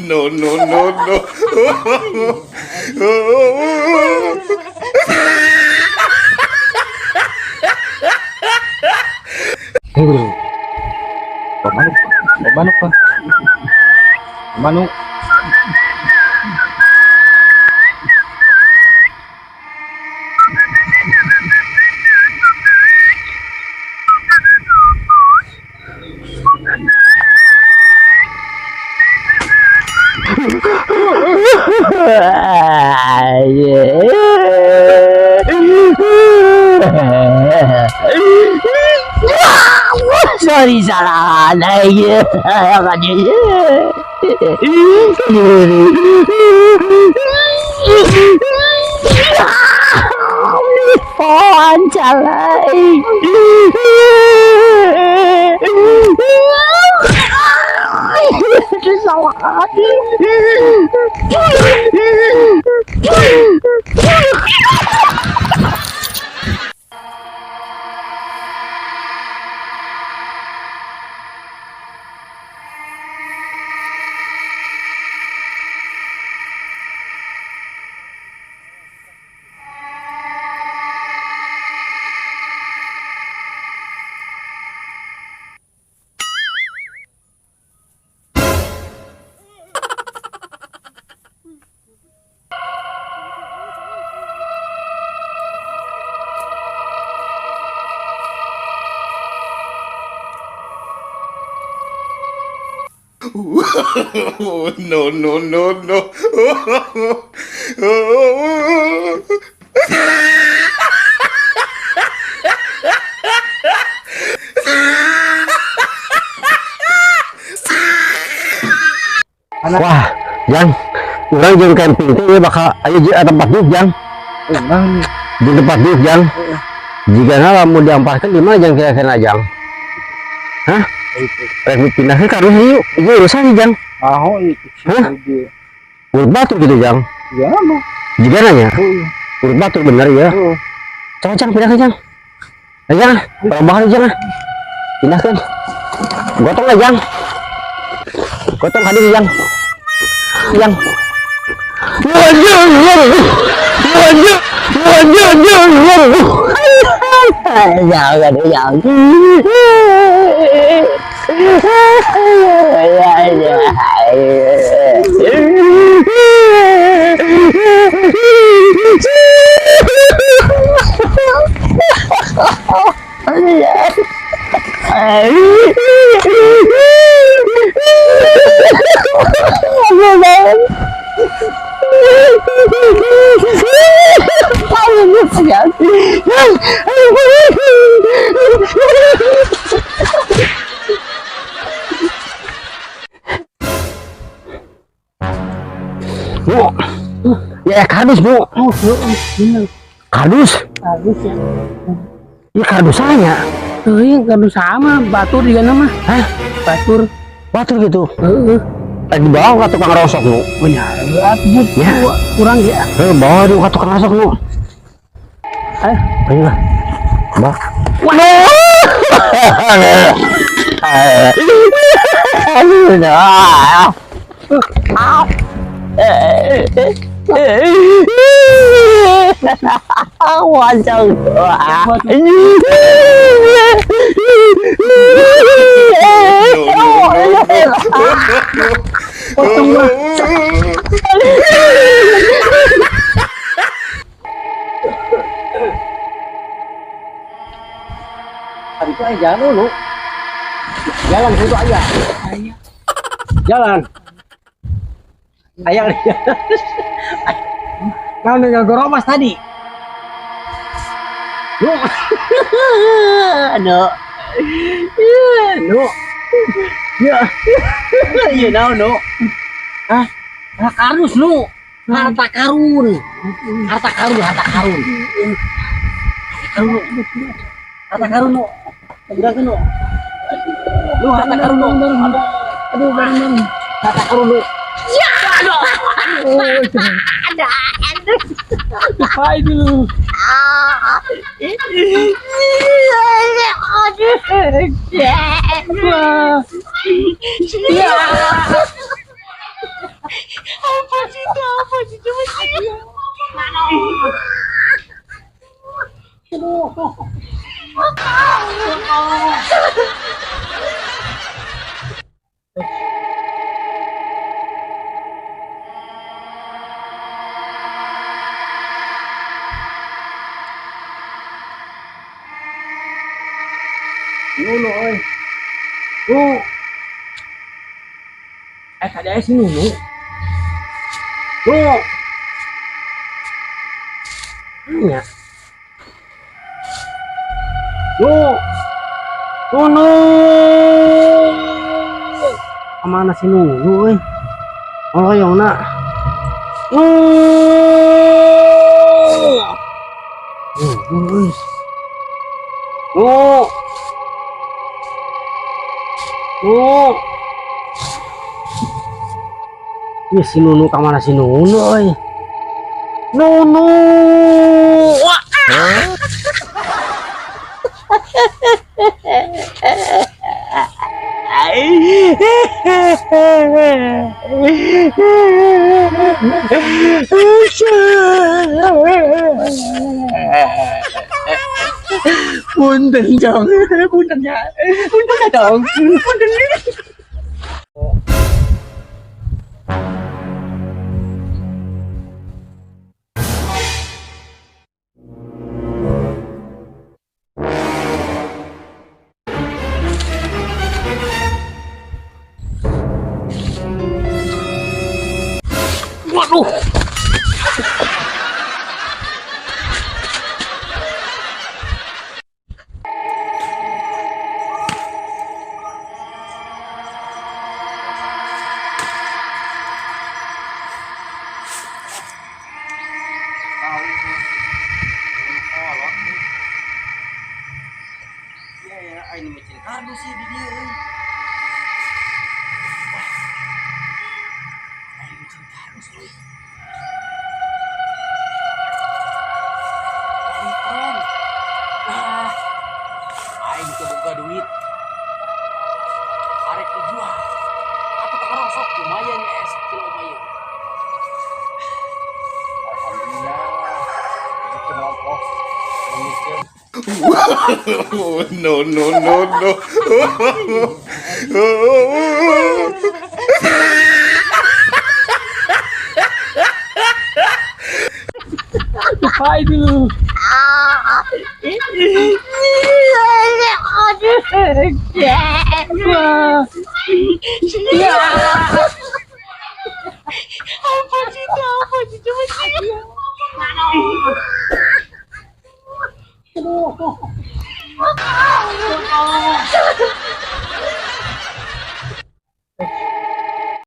No, no, no, no. Pamanok. Pamanok pa. Pamanok. Sorry salah lagi. Phone চালাই No, no, no, no. Wah, Jang, urang jeung camping teh ieu bakal aya tempat diuk, Jang. Di tempat diuk, Jang. Jigana lamun diampaskeun di mana, Jang, kira-kira, Jang? Hah? Rek dipindahkeun ka rusuh yuk. Ieu urusan sih, Jang. Aho itu. Hah? Urut batur gitu, Jang. Ya mah. Jigana nya. Urut batur bener ya. Coba, Jang, pindahkeun, Jang. Ayo, Jang, perembahan, Jang. Pindahkeun. Gotong lah, Jang. Gotong hadir, Jang. Jang. Waduh, waduh, waduh, waduh. Jangan, jangan. Ya, ya. Bu, ya kardus, Bu. Oh, bener. Kardus. Kardus ya. Ya kardusannya. Iya, kardus sama, batur juga nama. Hah? Batur. Batur gitu. Heeh. Di bawah ke tukang rosok, Bu. Oh, ya, Ya. kurang ya. Bawa dulu ke tukang rosok, Bu. Ayo. Ayo lah. Bawa. Waduh. Tadi itu aja jalan dulu. Jalan situ aja. Jalan. Ayang dia. Nah, udah goromas tadi. Nu. Nu. Nu. Ya. Iya, no, no. Hah? Kardus, nu. Harta karun. Harta karun, harta karun. Harta karun. Harta karun, nu. Udah kan, nu. Lu harta karun, nu. Aduh, bareng. Harta karun, nu. Ya, aduh. Ada, aduh. Hai dulu. Wah. Iya. Apa sih itu? Apa sih coba sih? Aduh. Nunu oi. Nu. Tadi si Nunu. Nu. Nya. Nu. Nunu. Kemana si Nunu euy? Oloyongna. Nu. Nunu euy. Nu. Nu. Ih, si Nunu kemana si Nunu euy? Nunu. Wah. Punten jong, punten ya, punten ya dong, punten. Waduh. Ini mesin kardus sih di dia euy. Wah. Aing mesin kardus euy. Polytron. Wah. Aing teu boga duit. Arek dijual. Atuh kakarosok lumayan ya sakilo mah ieu. Alhamdulillah. Rezeki melompok. Mengikeun. No, no, no, no. Apa itu? Apa sih itu? Apa sih coba sih? Aduh.